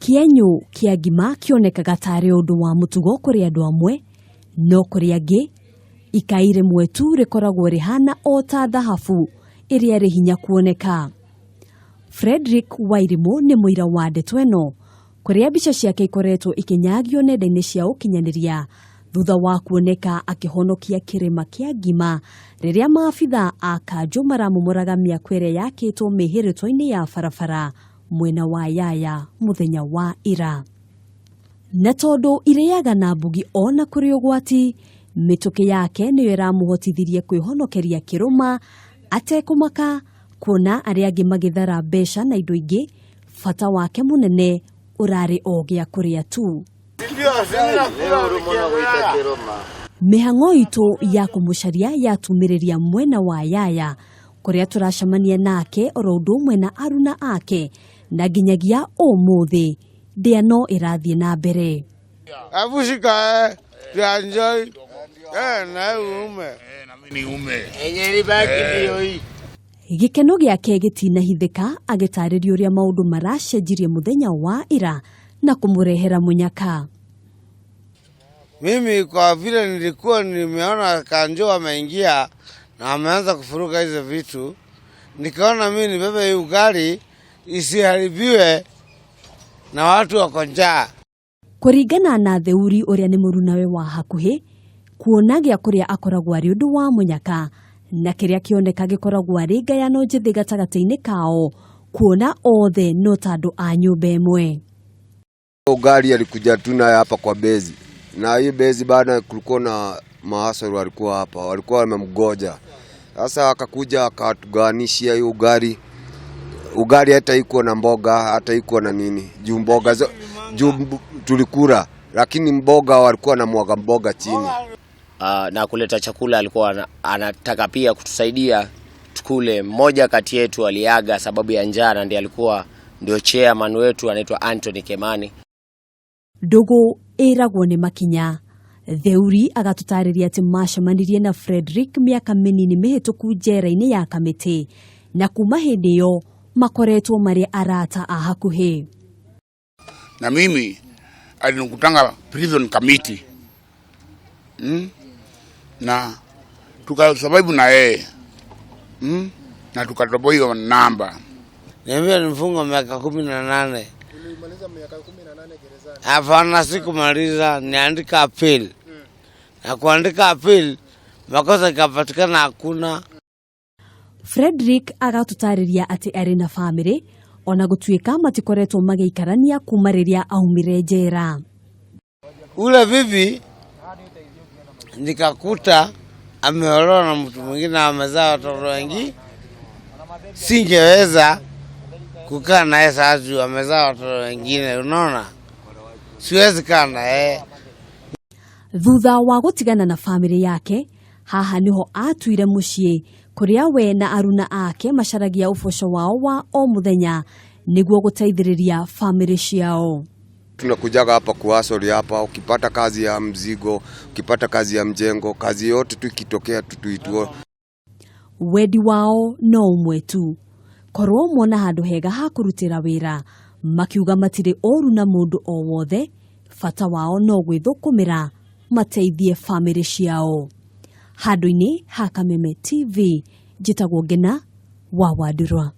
Kĩenyũ kĩa ngima kĩonekaga tarĩ ũndũ wa mũtugo kũrĩ andũ amwe, no kũrĩ angĩ, ikai rĩmwe tu rĩkoragwo rĩhana o ta thahabu ĩrĩa ĩrĩ hinya kuoneka. Fredrick Wairimũ nĩ mũira wa ndeto ĩno, kũrĩa mbica ciake ikoretwo ikĩnyagio nenda-inĩ cia ũkinyanĩria thutha wa kuoneka akĩhonokia kĩrĩma kĩa ngima rĩrĩa maabitha a kanjũ maramomoraga mĩako ĩrĩa yakĩtwo mĩhĩrĩtwa-inĩ ya barabara mwena wa Yaya mũthenya wa ira. Na tondũ irĩaga na mbugi ona kũrĩ ũgwati, mĩtũkĩ yake nĩyo ĩramũhotithirie kwĩhonokeria kĩrũma atekũmaka kuona arĩa angĩ magĩthara mbeca na indo ingĩ, bata wake mũnene ũrarĩ o gĩa kũrĩa tu. Mĩhang'o itũ ya kũmũcaria yatumĩrĩria mwena wa Yaya kũrĩa tũracemania nake oro ũndũ ũmwe na aruna ake na nginyagia ũmũthĩ ndĩa no ĩrathiĩ na mbere. Hebu shika eh, tuenjoy. Eh, na uume. Gĩkeno gĩake gĩtinahithĩka agĩtarĩria ũrĩa maũndũ maracenjirie mũthenya wa ira na kũmũrehera mũnyaka. Mimi kwa vile nilikuwa nimeona kanjo ameingia na ameanza kufuruka hizo vitu, nikaona mimi nibebe hii ugali isiharibiwe na watu wako njaa. Kũringana na Theuri ũrĩa nĩ mũrunawe wa hakuhĩ, kuona gĩa kũrĩa akoragwo arĩ ũndũ wa mũnyaka na kĩrĩa kĩoneka gĩkoragwo arĩ ngayano njĩthĩ gatagatĩ-inĩ kao kuona othe no ta andũ a nyũmba ĩmwe. Ugali alikuja tu naye hapa kwa bezi, na hii bezi bana, kulikuwa na mahasoro walikuwa hapa, walikuwa wamemgoja. Sasa akakuja akatugawanishia hiyo ugali. Ugali hata iko na mboga hata iko na nini juu mboga juu tulikula, lakini mboga walikuwa na mwaga mboga chini. Na kuleta chakula alikuwa anataka pia kutusaidia tukule. Mmoja kati yetu aliaga sababu ya njaa na ndiye alikuwa ndio chairman wetu anaitwa Anthony Kemani. Ndũgũ ĩragwo nĩ makinya. Theuri agatũtarĩria atĩ macemanirie na Frederick mĩaka mĩnini mĩhĩtũku njera-inĩ ya Kamĩtĩ na kuma hĩndĩ ĩyo makoretwo marĩ arata a hakuhĩ. Na mimi alinikutanga prison committee Na tukasurvive na yeye Na tukatoboa hiyo namba. Niambia nifunga miaka 18. Hapana, sikumaliza, niandika appeal. Na kuandika appeal makosa ikapatikana hakuna. Frederick agatũtarĩria atĩ arĩ na famĩlĩ ona gũtuĩka matikoretwo magĩikarania kuma rĩrĩa aumire njera. Ule bibi nikakuta ameolewa na mtu mwingine amezaa watoto wengi. Singeweza kukaa naye sasa juu amezaa watoto wengine, unaona? Siwezi kaa naye. Thutha wa gũtigana na famĩlĩ yake, haha nĩho atuire mũciĩ kũrĩa we na aruna ake macaragia ũboco wao wa o mũthenya nĩguo gũteithĩrĩria famĩlĩ ciao. Tunakujaga hapa kuhustle hapa, ukipata kazi ya mzigo, ukipata kazi ya mjengo, kazi yote tu ikitokea tutuituo. Wendi wao no ũmwe tu, korwo mona handũ hega ha kũrutĩra wĩra, makiuga matirĩ ũru na mũndũ o wothe, bata wao no gwĩthũkũmĩra mateithie famĩlĩ ciao. Handũ-inĩ ha Kameme TV, njĩtagwo Ngena wa Wandurwa.